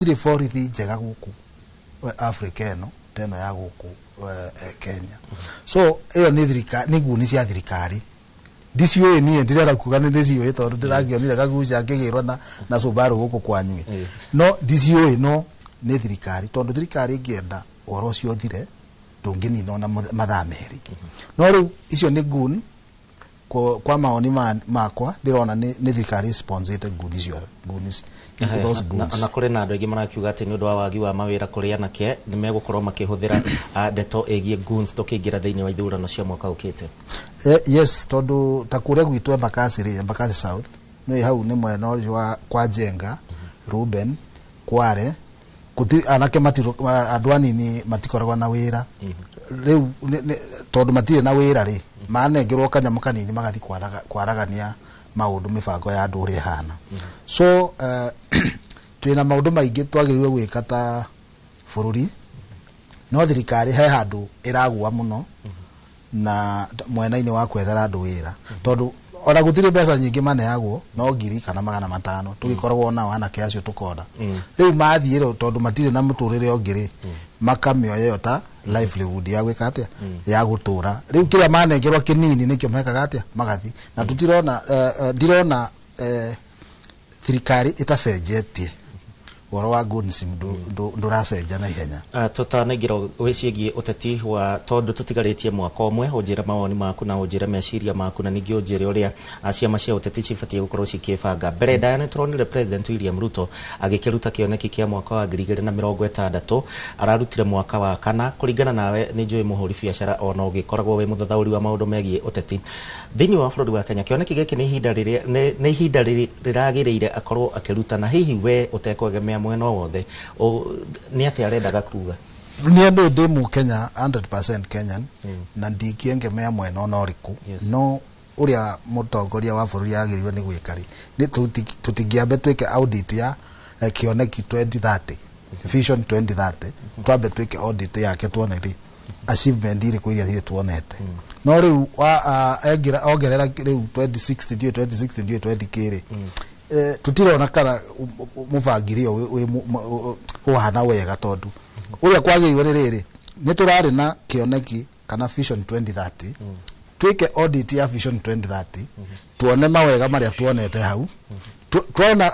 Gũtirĩ borithi njega gũkũ Africa ĩno ta ĩno ya gũkũ Kenya. So ĩyo nĩ thirikari, nĩ nguni cia thirikari. Ndiciũĩ niĩ, ndirenda kuga nĩ ndĩciũĩ tondũ ndĩrakĩonire Kagucia akĩgĩrwo na Subaru gũkũ kwanyu. No ndiciũĩ, no nĩ thirikari, tondũ thirikari ĩngĩenda ũhoro ũcio ũthire ndũngĩnina ona mathaa 2. No rĩu icio nĩ goon. Kwa maoni makwa ndĩrona nĩ thirikari sponsorĩte goon icio, goon ici, those goons. Na kũrĩ na andũ aingĩ marakiuga atĩ nĩ ũndũ wa wagi wa mawĩra kũrĩ anake, nĩ megũkorwo makĩhũthĩra ndeto ĩgiĩ goons tũkĩingĩra thĩinĩ wa ithurano cia mwaka ũkĩte. Yes, tondũ ta kũrĩa gwitũ Embakasi rĩ, Embakasi South, nĩ hau nĩ mwena ũcio wa kwa Njenga, Ruben, Kware, gũtirĩ anake, matirũ, andũ anini matikoragwo na wĩra. Rĩu tondũ matirĩ na wĩra rĩ, manengerwo kanyamũ kanini magathiĩ kwaragania maũndũ, mĩbango ya andũ ũrĩa ĩhana. So twĩna maũndũ maingĩ twagĩrĩirwo gwĩka ta bũrũri, no thirikari he handũ ĩragũa mũno na mwena-inĩ wa kwethera andũ wĩra, tondũ ona gũtirĩ mbeca nyingĩ maneagwo, no ngiri kana 500 tũgĩkoragwo nao anake acio tũkona. Rĩu mathiĩ rĩ, tondũ matirĩ na mũtũrĩre ũngĩ rĩ, makamĩoya ĩyo ta livelihood ya gwĩka atĩa, ya gũtũra. Rĩu kĩrĩa manengerwo kĩnini nĩkĩo mekaga atĩa, magathi na tũtirona, ndirona thirikari ĩtacenjetie ũhoro wa goons ndũracenja na ihenya. Tũtanaingĩra wĩciĩgiĩ ũteti wa, tondũ tũtigarĩtie mwaka ũmwe, ũnjĩre mawoni maku na ũnjĩre meciria maku, na ningĩ ũnjĩre ũrĩa ciama cia ũteti cibatiĩ gũkorwo cikĩbanga. Mbere ndaya nĩ tũronire President William Ruto agĩkĩruta kĩoneki kĩa mwaka wa 2060, ararutire mwaka wa kana. Kũringana nawe, nĩ njũĩ mũhũri biacara ona ũgĩkoragwo wĩ mũthathaũri wa maũndũ megiĩ ũteti thĩinĩ wa bũrũri wa Kenya, kĩoneki gĩkĩ nĩ ihinda rĩrĩa nĩ ihinda rĩragĩrĩire akorwo akĩruta? Na hihi we ũtekwegemea mwena o wothe, nĩ atĩa arendaga kuga? Niĩ ndũ ndĩ mũkenya, 100% Kenyan, na ndingĩengemea mwena ona ũrĩkũ. No ũrĩa mũtongoria wa bũrũri agĩrĩirwo nĩ gwĩka rĩ, nĩ tũtingĩambe twĩke audit ya kĩoneki 2030, Vision 2030, twambe twĩke audit yake tuone rĩ achievement irĩkũ iria ithuĩ tuonete. No rĩu ongerera rĩu 2060, ndiũĩ 2060, ndiũĩ 20 kĩrĩ, tutirona kana mũbangĩrĩo ũhana wega, tondũ ũrĩa kwagĩrĩirwo nĩ rĩrĩ, nĩ tũrarĩ na kĩoneki kana Vision 2030, twĩke audit ya Vision 2030, tuone mawega marĩa tuonete hau. Tuona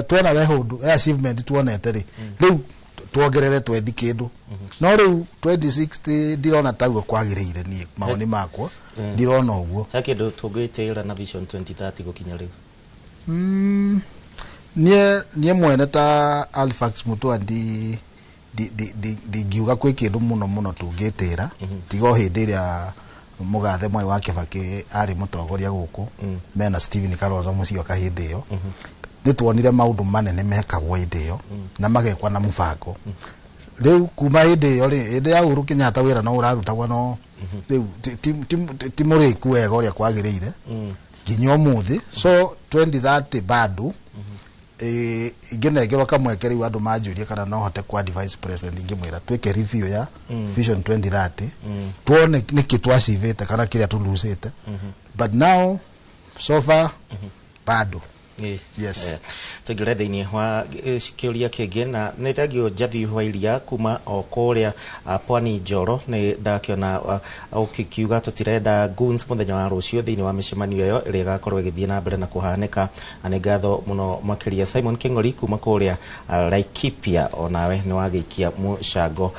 tuona we hũndũ he achievement tuonete rĩ, rĩu tuongerere twendi kĩndũ. No rĩu 2060 ndirona taguo kwagĩrĩire. Niĩ mawoni makwa ndirona ũguo. He kĩndũ tũngĩtĩra na Vision 2030 gũkinya rĩu? Niĩ mwene ta Halifax Mutua ndingiuga kwĩ kĩndũ mũno mũno tũngĩtĩra, tiga o hĩndĩ ĩrĩa mũgathe Mwai wa Kibaki arĩ mũtongoria gũkũ mena Stephen Kalonzo Musyoka. Hĩndĩ ĩyo nĩ tuonire maũndũ manene mekagwo hĩndĩ ĩyo na magekwa na mũbango. Rĩu kuma hĩndĩ ĩyo rĩ, hĩndĩ ya Uhuru Kenyatta, wĩra no ũrarutagwo, no rĩu ti mũrĩku wega ũrĩa kwagĩrĩire nginya ũmũthĩ. So 2030 bado ingĩnengerwo kamweke rĩu andũ manjũrie kana no hote ku advise president, ingĩmwĩra twĩke review ya Vision 2030, tuone nĩkĩ twacivĩte kana kĩrĩa tũlucĩte, but now so far bado. Yes. Tũingĩre thĩinĩ wa kĩũria kĩngĩ, na nĩ thengio Njathi wa Iria kuma o kũrĩa Pwani Njoro. Nĩ ndakĩona ũgĩkiuga tũtirenda goons mũthenya wa rũciũ thĩinĩ wa mĩcemanio ĩyo ĩrĩa ĩgakorwo ĩgĩthiĩ na mbere na kũhanĩka, na nĩ ngatho mũno makĩria. Simon Kĩng'ori kuma kũrĩa Laikipia, onawe nĩ wagĩikia mũcango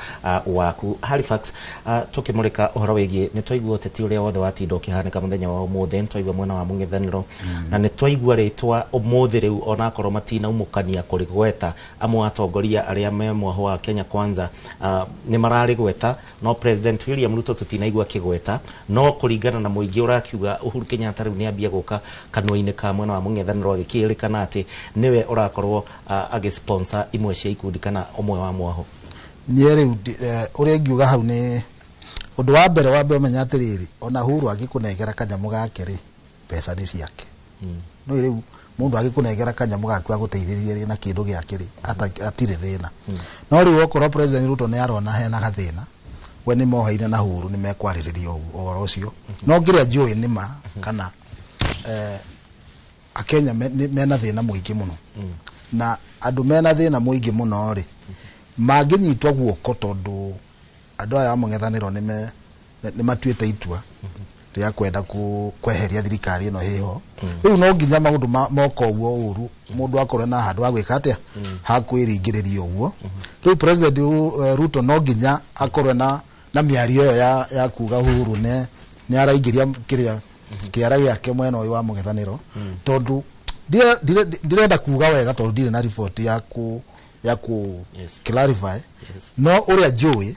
waku. Halifax, tũkĩmũrĩka ũhoro wĩgiĩ, nĩ twaigua ũteti ũrĩa wothe watinda ũkĩhanĩka mũthenya wa ũmũthĩ, nĩ twaigua mwena wa mũng'ethanĩro, na nĩ twaigua rĩtwa ũmũthĩ rĩu, onakorwo matinaumũkania kũrĩgweta, amwe atongoria arĩa me mwaho wa Kenya Kwanza nĩ mararĩgweta, no President William Ruto tũtinaigua akĩgweta. No kũringana na mũingĩ ũrakiuga Uhuru Kenyatta rĩu nĩ ambia gũka kanua-inĩ ka mwena wa mũng'ethanĩro, agĩkĩrĩkana atĩ nĩwe ũrakorwo agĩsponsor imwe cia ikundi kana ũmwe wa mwaho. Niĩ rĩu ũrĩa ingiuga hau nĩ ũndũ wa mbere, wambe ũmenye atĩrĩrĩ, ona Uhuru angĩkũnengera kanyamũ gake rĩ, mbeca nĩ ciake. No rĩu mũndũ agĩkũnengera kanyamũ gaku agũteithĩrĩrie rĩ na kĩndũ gĩake rĩ, atirĩ thĩna. No rĩu okorwo President Ruto nĩ arona hena gathĩna, we nĩ mohaine na Uhuru, nĩ mekwarĩrĩria ũhoro ũcio. No kĩrĩa njũĩ nĩ ma kana akenya mena thĩna mũingĩ mũno. Na andũ mena thĩna mũingĩ mũno rĩ, mangĩnyitwo guoko tondũ andũ aya a mũng'ethanĩro nĩ matuĩte itua rĩa kwenda kweheria thirikari ĩno ĩho. Rĩu no nginya maũndũ moka ũguo ũru, mũndũ akorwo na handũ ha gwĩka atĩa, ha kwĩringĩrĩria ũguo. Rĩu President Ruto no nginya akorwo na mĩario ĩyo ya kuga Uhuru nĩ araingĩria kĩrĩa kĩara gĩake mwena ũyũ wa mũng'ethanĩro, tondũ ndirenda kuga wega tondũ ndirĩ na riboti ya ku clarify. No ũrĩa njũĩ,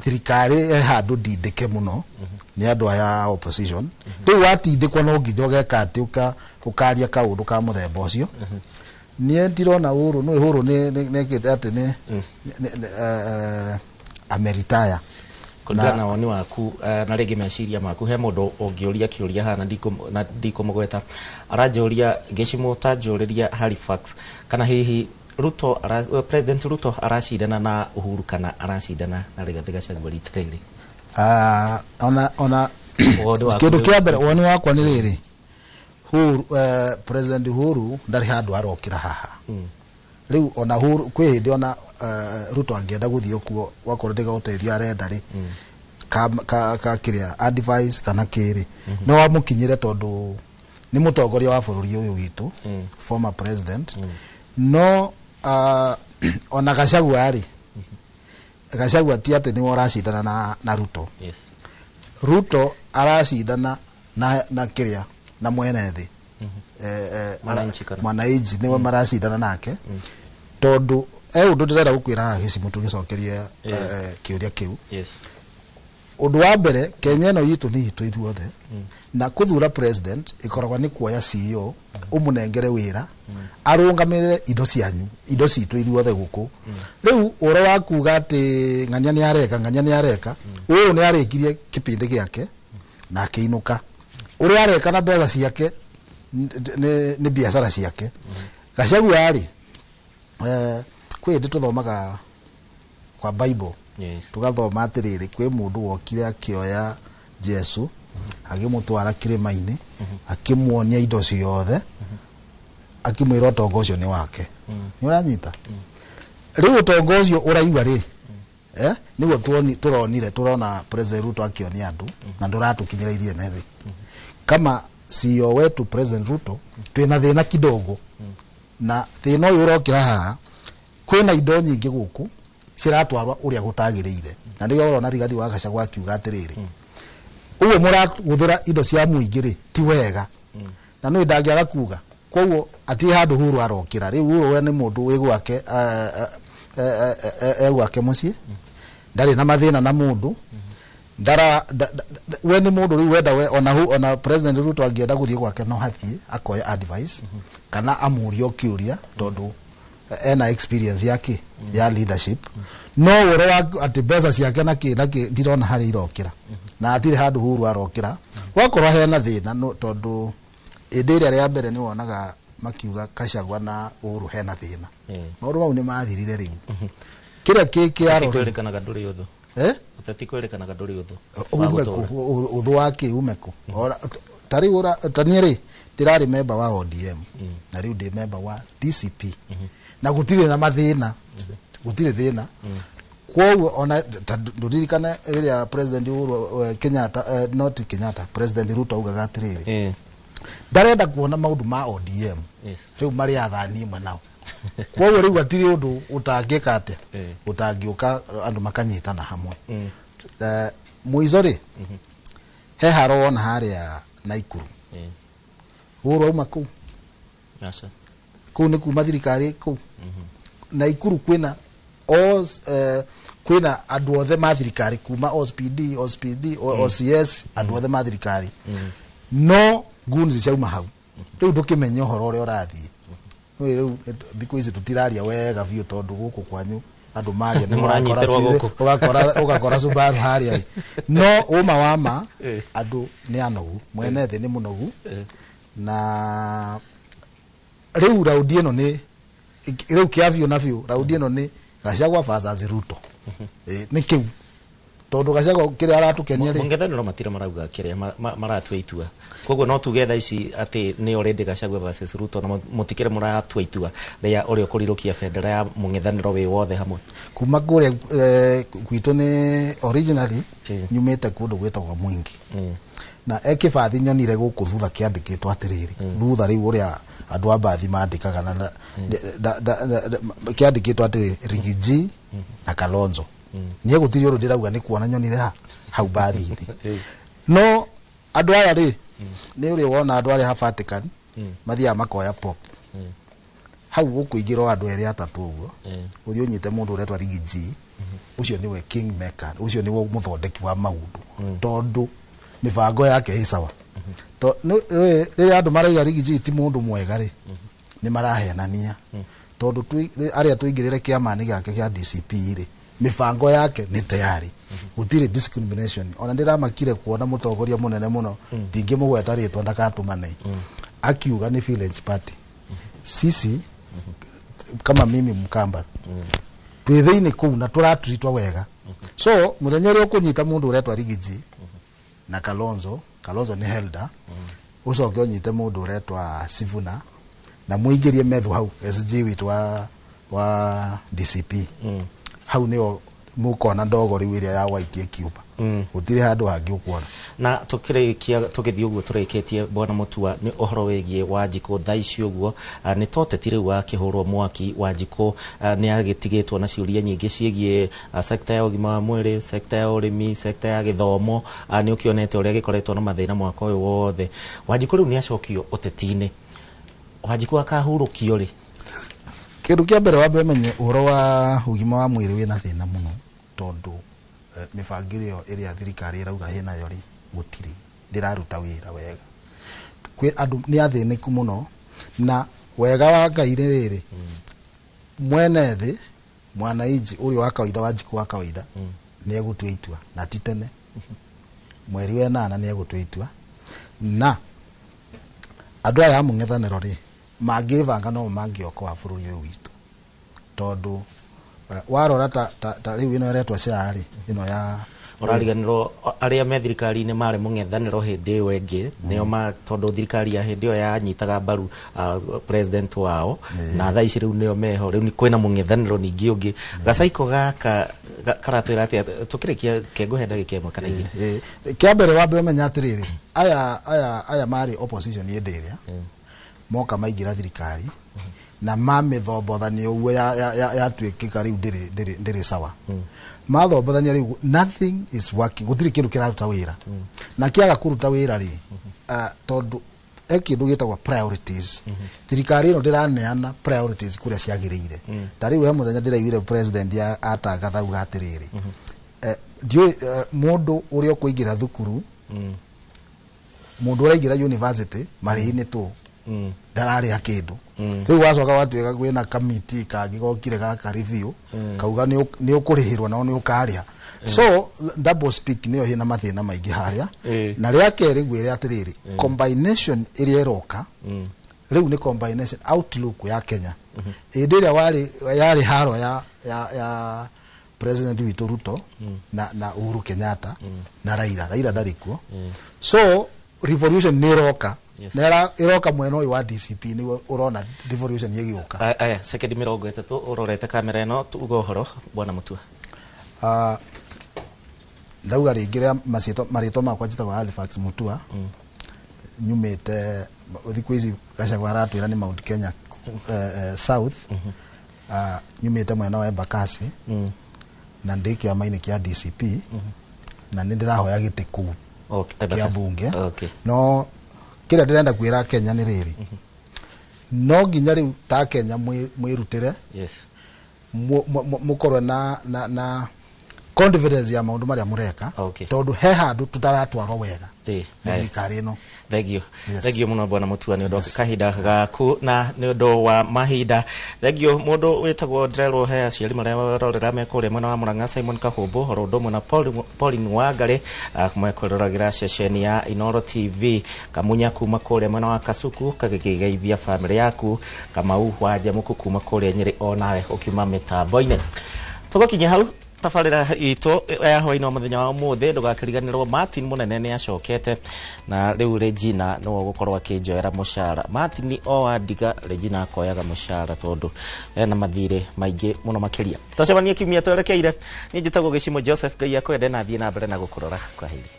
thirikari he handũ ndindĩke mũno nĩ andũ aya a opposition. Rĩu watindĩkwo no nginya ũgeka atĩ ũkaria kaũndũ ka mũthemba ũcio. Niĩ ndirona Uhuru, nĩ Uhuru nĩ ekĩte atĩ nĩ ameritaya. Kũringana na woni waku na rĩngĩ meciria maku, he mũndũ ũngĩũria kĩũria haha na ndikũmũgweta, aranjũria ngĩcimũ ta njũrĩria Halifax kana hihi Ruto President Ruto aracindana na Uhuru kana aracindana na Rigathi Gachagua rita rĩrĩ? Ah, ona Woni waku? Kĩndũ kĩa mbere, woni wakwa nĩ rĩrĩ, Uhuru, President Uhuru ndarĩ handũ arokĩra haha. Rĩu ona Uhuru kwĩ hĩndĩ ona Ruto angĩenda gũthiĩ kuo, wakorwo ndĩga ũteithio arenda rĩ, ka kĩrĩa advice kana kĩrĩ, no amũkinyĩre tondũ nĩ mũtongoria wa bũrũri ũyũ witũ, former president. No ona Gachagua rĩ, Gachagua ti atĩ nĩwe ũracindana na Ruto. Ruto aracindana na kĩrĩa, na mwene thĩ. Mwananchi kana? Mwananchi nĩwe maracindana nake, tondũ e ũndũ ndĩrenda gũkwĩra haha gĩcimũ tũgĩcokeria kĩũria kĩu. Ũndũ wa mbere, Kenya ĩno itũ nĩ itũ ithuothe, na kũthura president ĩkoragwo nĩ kuoya CEO ũmũnengere wĩra arũgamĩrĩre indo cianyu, indo citũ ithuothe gũkũ. Rĩu ũhoro wa kuga atĩ ng'ania nĩ areka, ng'ania nĩ areka, ũyũ nĩ arĩkirie kĩbindi gĩake na akĩinũka. Ũrĩa areka na mbeca ciake nĩ biacara ciake. Gachagua rĩ, kwĩ hĩndĩ tũthomaga kwa Bible, tũgathoma atĩrĩrĩ, kwĩ mũndũ wokire akĩoya Jesu agĩmũtwara kĩrĩma-inĩ, akĩmuonia indo ciothe, akĩmwĩra ũtonga ũcio nĩ wake. Nĩ ũranyita? Rĩu ũtonga ũcio ũraigua rĩ, nĩguo turonire, tũrona President Ruto akĩonia andũ na ndũratũkinyĩra ithuĩ ene thĩ. Kama CEO wetu President Ruto, twĩna thĩna kidogo, na thĩna ũyũ ũrokĩra haha, kwĩna indo nyingĩ gũkũ ciratwarwo ũrĩa gũtagĩrĩire, na nĩkĩo ũrona Rigathi wa Gachagua akiuga atĩrĩrĩ, ũguo mũrahũthĩra indo cia mũingĩ rĩ, ti wega, na nĩ ndangĩaga kuga. Koguo atirĩ handũ Uhuru arokĩra. Rĩu Uhuru we nĩ mũndũ wĩ gwake, e gwake mũciĩ, ndarĩ na mathĩna na mũndũ ndara we nĩ mũndũ rĩu wenda we ona President Ruto angĩenda gũthiĩ gwake no hathiĩ akoya advice kana amũrie o kĩũria, tondũ ena experience yake ya leadership. No ũhoro wa atĩ mbeca ciake na kĩ na kĩ, ndirona harĩa irokĩra, na hatirĩ handũ Uhuru arokĩra. Wakorwo hena thĩna no, tondũ hĩndĩ ĩrĩa rĩa mbere nĩ wonaga makiuga Gachagua na Uhuru hena thĩna, maũndũ mau nĩ mathirire. Rĩu kĩrĩa kĩ kĩaro rĩu Kwĩrĩkanaga ndũrĩ ũthũ. Eh? Ũteti kwĩrĩkanaga ndũrĩ ũthũ wa Ume gũtũũra. kũ? Ũthũ wa kĩ? Ume kũ? Ta rĩu ta niĩ rĩ, ndĩrarĩ member wa ODM na rĩu ndĩ member wa DCP, na gũtirĩ na mathĩna, gũtirĩ thĩna. Koguo ona ta ndũririkane rĩrĩa President Uhuru Kenyatta, not Kenyatta, President Ruto augaga atĩrĩrĩ, ndarenda kuona maũndũ ma ODM rĩu marĩ athani imwe nao. Koguo rĩu hatirĩ ũndũ ũtangĩka atĩa, ũtangĩũka andũ makanyitana hamwe. Mũico rĩ, he haro wona harĩa Naikuru. Uhuru auma kũu. Aca. Kũu nĩ kuma thirikari kũu Naikuru kwĩna all, kwĩna andũ othe ma thirikari kuma OCPD, OCPD, OCS, andũ othe ma thirikari, no goons ciauma hau. Rĩu ndũkĩmenye ũhoro ũrĩa ũrathiĩ. Nĩ rĩu thikũ ici tũtiraria wega biũ tondũ gũkũ kwanyu andũ maria nĩ ũrakora Mũranyitĩrwo gũkũ. Ũgakora Subaru harĩa ĩ. No ũma wa ma, andũ nĩ anogu, mwene thĩ nĩ mũnogu, na rĩu raundi ĩno nĩ rĩu kĩa biũ na biũ, raundi ĩno nĩ Gachagua versus Ruto. Nĩ kĩu. Tondu Gachagua kiria aratukenia ri Mũng'ethanĩro matira marauga kĩrĩa maratua itua, koguo no tuge thaa ici atĩ nĩ already Gachagua versus Ruto, na mũtikĩrĩ mũratua itua rĩa ũrĩa ũkũrirũkia bendera ya mũng'ethanĩro wĩ wothe hamwe. Kuma kuria gwitũ nĩ originally nyumĩte kũndũ gwĩtagwo Mwingi, na e kĩbathi nyonire gũkũ thutha kĩandĩkĩtwo atĩrĩrĩ, thutha rĩu ũrĩa andũ a mbathi mandĩkaga na kĩandĩkĩtwo atĩrĩrĩ, Riggy G na Kalonzo. Niĩ gũtirĩ ũndũ ndĩrauga, nĩ kuona nyonire ha hau mbathi-inĩ. No andũ aya rĩ, nĩ ũrĩ wona andũ arĩa ha Vatican mathiaga makoya pop hau gũkũingĩra o andũ erĩ atatũ ũguo, ũthiĩ ũnyite mũndũ ũretwa Riggy G, ũcio nĩwe king maker, ũcio nĩwe mũthondeki wa maũndũ, tondũ mĩbango yake ĩ sawa. Rĩrĩa andũ marauga Riggy G ti mũndũ mwega rĩ, nĩ marahenania, tondũ arĩa tũingĩrĩre kĩama-inĩ gĩake kĩa DCP rĩ, mĩbango yake nĩ tayari, gũtirĩ discrimination. Ona ndĩramakire kuona mũtongoria mũnene mũno, ndingĩmũgweta rĩtwa ndakatũmane, akiuga nĩ village party. Sisi kama mimi Mkamba twĩ thĩinĩ kũu na tũraturitwo wega. So mũthenya ũrĩa ũkũnyita mũndũ ũretwa Riggy G na Kalonzo, Kalonzo nĩ elder, ũcoke ũnyite mũndũ ũretwa Sifuna na mũingĩrie Methu hau SG witũ wa DCP, hau nĩo mũkona ndogo rĩu ĩrĩa ya white ĩkiuma. Gũtirĩ handũ hangĩ ũkuona. Na tukĩrĩkia, tũgĩthiĩ ũguo tũrĩkĩtie, bwana Mutua, nĩ ũhoro wĩgiĩ Wanjikũ thaa ici ũguo, nĩ toteti rĩu akĩhũrwo mwaki. Wanjikũ nĩ agĩtigĩtwo na ciũria nyingĩ ciĩgiĩ sekta ya ũgima wa mwĩrĩ, sekta ya ũrĩmi, sekta ya gĩthomo. Nĩ ũkĩonete ũrĩa gĩkoretwo na mathĩna mwaka ũyũ wothe. Wanjikũ rĩu nĩ acokio ũteti-inĩ, Wanjikũ akahurũkio rĩ? Kĩndũ kĩa mbere wambe ũmenye, ũhoro wa ũgima wa mwĩrĩ wĩna thĩna mũno, tondũ mĩbangĩrĩo ĩyo ĩrĩa thirikari ĩrauga ĩnayo rĩ, gũtirĩ, ndĩraruta wĩra wega. Kwĩ andũ nĩ athĩnĩku mũno, na wega wa Ngai nĩ rĩrĩ, mwene thĩ, mwananchi ũrĩa wa kawaida, Wanjikũ wa kawaida, nĩ egũtua itua na ti tene, mweri wa ĩnana nĩ egũtua itua. Na andũ aya a mũng'ethanĩro rĩ, mangĩbanga no mangĩokoa bũrũri ũyũ witũ, tondũ warora ta rĩu ĩno ĩretwo SHA rĩ, ĩno ya Ũrariganĩrwo arĩa me thirikari-inĩ marĩ mũng'ethanĩro hĩndĩ ĩyo ĩngĩ nĩo ma, tondũ thirikari ya hĩndĩ ĩyo yanyitaga mbaru president wao, na thaa ici rĩu nĩo meho. Rĩu kwĩna mũng'ethanĩro ningĩ ũngĩ. Gacaiko gaka karatwĩra atĩa tũkĩrĩkia? Kengũhe ndagĩka 1 kana 2. Kĩa mbere wambe ũmenye atĩrĩrĩ, aya marĩ opposition hĩndĩ ĩrĩa moka maingĩra thirikari na mamĩthombothania ũguo yatuĩkĩka rĩu ndĩrĩ sawa. Mathombothania rĩu nothing is working, gũtirĩ kĩndũ kĩraruta wĩra. Na kĩaga kũruta wĩra rĩ, tondũ he kĩndũ gĩtagwo priorities, thirikari ĩno ndĩraneana priorities kũrĩa ciagĩrĩire. Ta rĩu he mũthenya ndĩraiguire president atangatha auga atĩrĩrĩ, ndiũĩ mũndũ ũrĩa ũkũingĩra thukuru, mũndũ ũraingĩra university, marĩhi nĩ tũ ndararĩha kĩndũ. Rĩu wacoka watuĩka kwĩna kamiti kangĩ gokire gaka review kauga nĩ ũkũrĩhĩrwo nao nĩ ũkarĩha. So double speak nĩyo ĩna mathĩna maingĩ harĩa. Na rĩa kerĩ ngwĩre atĩrĩrĩ, combination ĩrĩa ĩroka rĩu nĩ combination outlook ya Kenya. Hĩndĩ ĩrĩa warĩ yarĩ haro ya president witũ Ruto na Uhuru Kenyatta na Raila, Raila ndarĩ kuo. So revolution nĩ ĩroka. Na ĩroka mwena ũyũ wa DCP, nĩguo ũrona revolution ĩgĩũka. Aya, sekendi 30 ũrorete kamera ĩno, tuga ũhoro, bwana Mutua. Ndauga rĩngĩ rĩa marĩtwa makwa, njĩtagwo Halifax Mutua, nyumĩte thikũ ici Gachagua aratwĩra nĩ Mount Kenya South. Nyumĩte mwena wa Embakasi na ndĩ kĩama-inĩ kĩa DCP na nĩ ndĩrahoya gĩtĩ kũu kĩa bunge. No kĩrĩa ndĩrenda kwĩra Kenya nĩ rĩrĩ, no nginya rĩu ta Kenya mwĩrutĩre, mũkorwe na confidence ya maũndũ marĩa mũreka, tondũ he handũ tũtaratwarwo wega nĩ thirikari ĩno. Thengio. Yes. Thengio mũno, bwana Mutua, nĩ ũndũ wa kahinda gaku na nĩ ũndũ wa mahinda. Thengio. Mũndũ wĩtagwo ndĩrerwo he aciari marĩa marorera me kũrĩa mwena wa Murang'a, Simon Kahũmbũ oro ũndũ ũmwe na Pauline Wangari, mekwĩroragĩra ceceni ya Inoro TV. Kamunya kuma kũrĩa mwena wa Kasuku kagĩkĩgeithia bamĩrĩ yaku. Kamau wa Njamuku kuma kũrĩa Nyĩrĩ onawe ũkiuma mĩtambo-inĩ. Tũgũkinyia hau. Tabarĩra itũ ya hwaĩ-inĩ wa mũthenya wa ũmũthĩ, ndũgakĩriganĩrwo Martin Mũnene nĩ acokete na rĩu Regina nĩwe ũgũkorwo akĩnjoera mũcara. Martin o andiga, Regina akoyaga mũcara tondũ ena mathirĩ maingĩ mũno makĩria. Twacemania kiumia twerekeire. Niĩ njĩtagwo Gĩcimo Joseph. Ngai akwende na athiĩ na mbere na gũkũrora. Kwaheri.